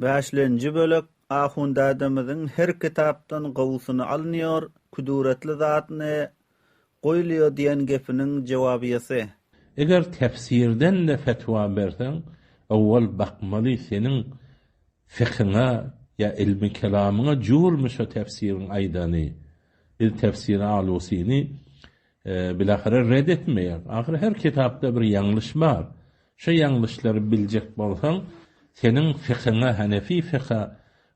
Bäşlenji bölek Ahun dädemiziň her kitapdan gowusyny alynýor, küdüretli zatyny goýulýo diýen gepiniň jewabyýasy. Eger tefsirden-de fetwa berseň, owwal bakmaly seniň fikyňa ýa ilmi kelamyňa jurmy şo tefsiriň aýdany. Biz tefsiri Alusyny bilahyra red etmeýäs. Ahyry her kitapda bir ýalňyş bar. Şo ýalňyşlary biljek bolsaň, seniň fikyňa, hanefi fyka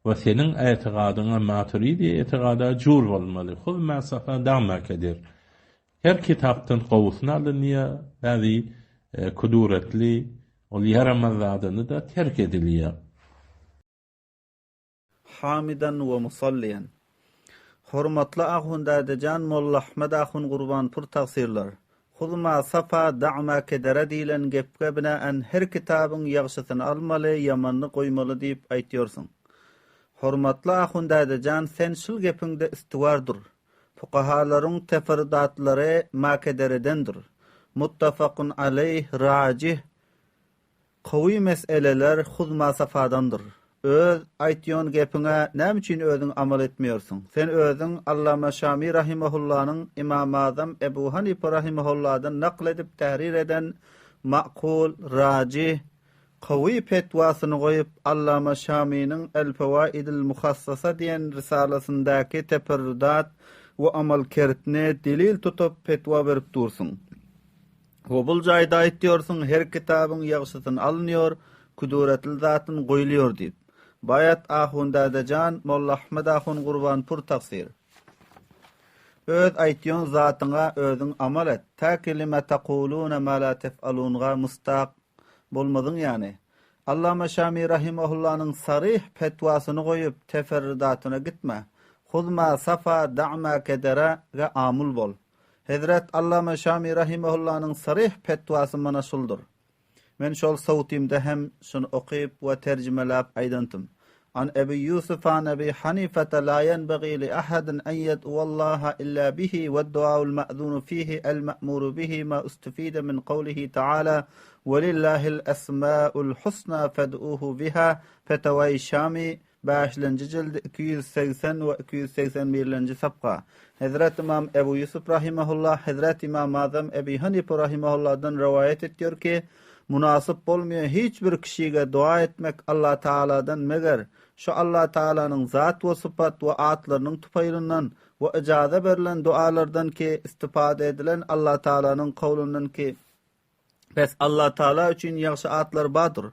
we seniň etigadyňa, maturidi etigada jur bolmaly. Huz ma safa dag ma kedir. Her kitapdan gowusyny alynýar, bäzi kuduretli, ol ýaramaz zadyny-da terk edilýär. Hamidan we musalliýan. Hormatly Ahun dädejan Molla Ahmet Ahun Gurbanpur tagsyrlar. Huzma safa da'ma kedere diýlen gepge binaen her kitabyň ýagşysyny almaly ýamanyny goýmaly diýip aýtýorsyň. Hormatly Ahun dädejan sen şul gepiňde üstüwar dur. Fukahalaryň teferrudatlary makederedendir. Muttafakun aleýh rajih Gowy meseleler huzma safadandyr. Öz aýtýon gepiňe näme üçin özüň amal etmeýorsiň? Sen özüň Allama Şami rahimahullanyň Imam Azam Ebu Hanife rahimahulladan nakl edip tährir eden makul, rajih, gowy petwasyny goýup Allama Şamynyň El Fewaidil Muhassasa diýen risalasyndaky teperrudat we amal kertni delil tutup petwa berip dursuň. We bul jaýda aýtýorsyň her kitabyň ýagşysyny alynýor, küdüretli zatyn goýulýor diýip. Baýat ahun dädejan, Molla Ahmet ahun Gurbanpur tagsyr. Öz aýtýon zatyňa özüň amal et, täki lime takulune ma la tef'alunga mustak bolmazyň ýany. Allama Şami rahimahullanyň saryh petwasyny goýup teferrudatyna gitme. Huzma safa da'ma kedere ge amul bol. Hezret Allama Şami rahimahullanyň saryh petwasy mana şuldur. Men şol sowtymda hem şuny okyp we terjimeläp aýdantym. An Ebi Ýusuf an Ebi Hanifete la ýenbegi li ahadin en ýed'uwallaha illa bihi wed-duaul ma'zunu fihi el-ma'muru bihi ma ustufide min kawlihi ta'ala Welillahil esmaul husna fed'uhu biha Fetawai Şami Bäşlenji jildi 280 we 281-lenji sapga. Hezret ymam Ebu Ýusup rahimehullah Hezret ymam Azam Ebi Hanife rahimehullahdan rowaýat etýär ki, Mynasyp bolmaýar hiç bir kişige doga etmek Allah Tagaladan meger şu Allah Tagalanyň zat we sypat we atlarynyň tufaýlyndan we yjaza berlen dogalardan ki istifada edilen Allah Tagalanyň kowlundan ki Bes Allatagala üçin ýagşy atlar bardyr.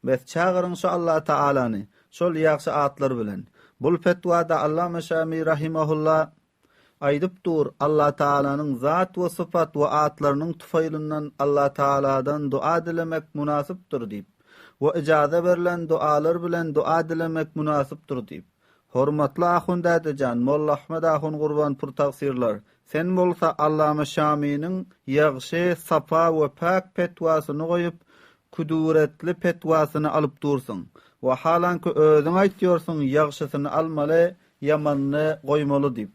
Bes çagyryň şu Allatagalany şol ýagşy atlar bilen. Bul fetwada Allama Şami rahimahulla aýdyp dur, Allatagalanyň zat we sypat we atlarynyň tufaýlyndan Allatagaladan dua dilemek mynasypdyr diýip we yjaza berlen dualar bilen dua dilemek mynasypdyr diýip. Hormatly ahun dädejan, Molla Ahmet ahun Gurbanpur tagsyrlar, sen bolsa Allama Şamynyň ýagşy, sapa we päk petwasyny goýup, küdüretli petwasyny alyp dursuň. Wahalanki özüň aýtýorsuň ýagşysyny almaly, ýamanyny goýmaly diýip.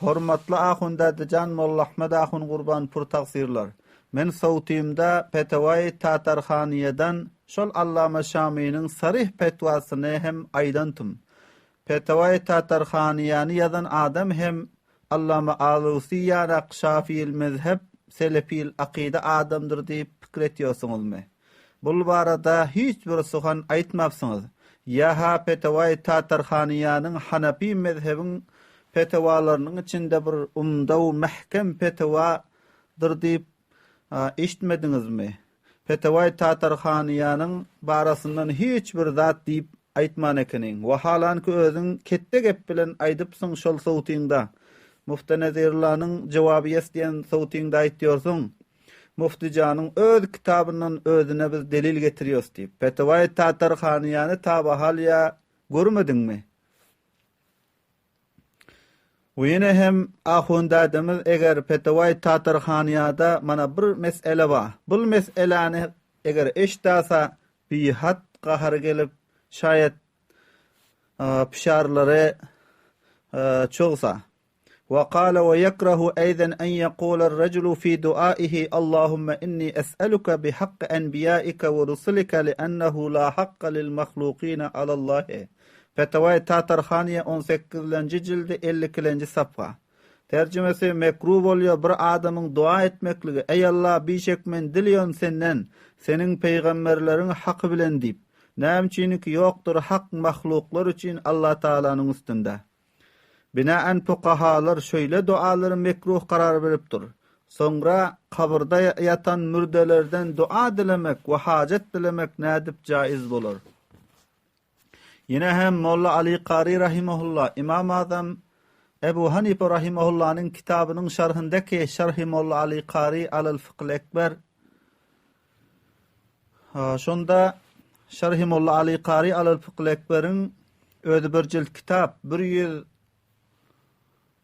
Hormatly ahun dädejan Molla Ahmet ahun Gurbanpur tagsyrlar, men sowtymda Petewai Tatarhaniýadan şol Allama Şamynyň saryh petwasyny hem aýdantym. Petewai Tatarhaniýany ýazan adam hem Allama Alusi ýarak şafiýil mezhep, selefil akyda adamdyr diýip pikir etýorsyňyzmy? Bul barada hiç bir suhan aýtmapsyňyz. Ýa-ha Petewaý Tatarhanyýanyň Hanapi mezhebiň petewalarynyň içinde bir umdaw mähkem petewadyr diýip eşitmediňizmi? Petewaý Tatarhanyýanyň barasyndan hiç bir zat diýip aýtman ekeniň. Wahalanki özüň ketde gep bilen aýdypsyň şol sowtyňda. Mufti Nezirllanyň Jewabyýes diýen sowtyňda aýtýorsyň. Muftijanyň öz kitabyndan özüne biz delil getirýos diýip. Petewaý Tatar hanyýany tabahal ýa görmediňmi? We ýene hem ahun dädemiz eger Petewaý Tatar hanyýada mana bir mesele bar. Bul meseläni eger eşdasa bihat gahary gelip şaýat pişarlary çogsa. Wa kale we ýekrahu eýden en ýekuler rejulu fi duaihi Allahumma inni es'eluke bi hakky enbiýaike we rusulike li ennehu la hakka lil mahlukine alallahi. Fetawai Tatarhaniýe on sekizlenji jildi 52-lenji sapha. Terjimesi mekruh bolýar bir adamyň dua etmekligi Eý Allah bişek men dilýon senden seniň pygamberleriň haky bilen diýip. Näme üçinki ýokdur hak mahluklar üçin Allah Tagalanyň üstünde. Binaen fukahalar şöýle dualary mekruh karar beripdir. Soňra kabyrda ýatan mürdelerden dua dilemek we hajat dilemek nädip jaiz bolar? Ýene hem Molla Aly Kary rahimahulla Ymam Azam Ebu Hanife rahimahullanyň kitabynyň şarhyndaki Şarhy Molla Aly Kary alal Fykhyl Ekber şonda Şarhy Molla Aly Kary alal Fykhyl Ekberiň özi bir jilt kitap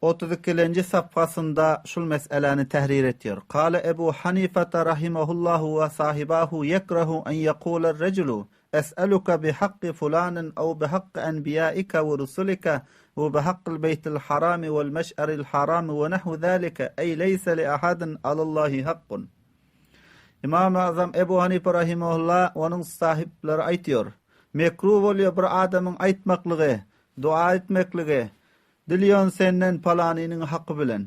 132-lenji safhasynda şul meseläni tährir etýär. Kale Ebu Hanifata rahimahullahu we sahibahu yekrahu en yekuler rejulu Es'eluke bi hakki fulanin ew bi hakki enbiýaike we rusulike we bi hakkil beýtil harami wel meş'eril harami we nahwi zalike eý leýse li ahadin alallahi hakkun. Ymam-y Azam Ebu Hanife rahimehullah onuň sahyplary aýtýar, Mekruh bolýar bir adamyň aýtmaklygy, dua etmekligi, Dilýon senden palanynyň haky bilen.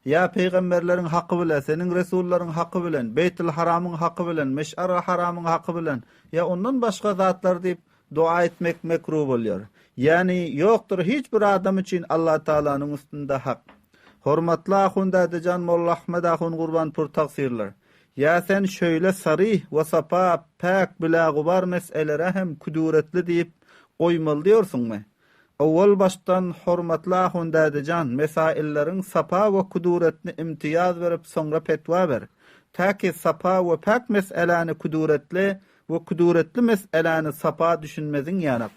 Ýa pygamberleriň haky bile, seniň resullaryň haky bilen, Beýtil Haramyň haky bilen, Meş'ar-y Haramyň haky bilen, ýa ondan başga zatlar diýip dua etmek mekruh bolýar. Ýagny ýokdur hiç bir adam üçin Allah Tagalanyň üstünde hak. Hormatly ahun dädejan Molla Ahmet ahun Gurbanpur tagsyrlar. Ýa sen şöýle saryh we sapa päk bilagubar meselere hem küdüretli diýip goýmaly diýorsuňmy? Owal başdan hormatly ahun dädejan, mesailleriň sapa we kuduretini imtiýaz berip soňra petwa ber. Täki sapa we päk mes'eläni kuduretli we kuduretli mes'eläni sapa düşünmeziň ýanak.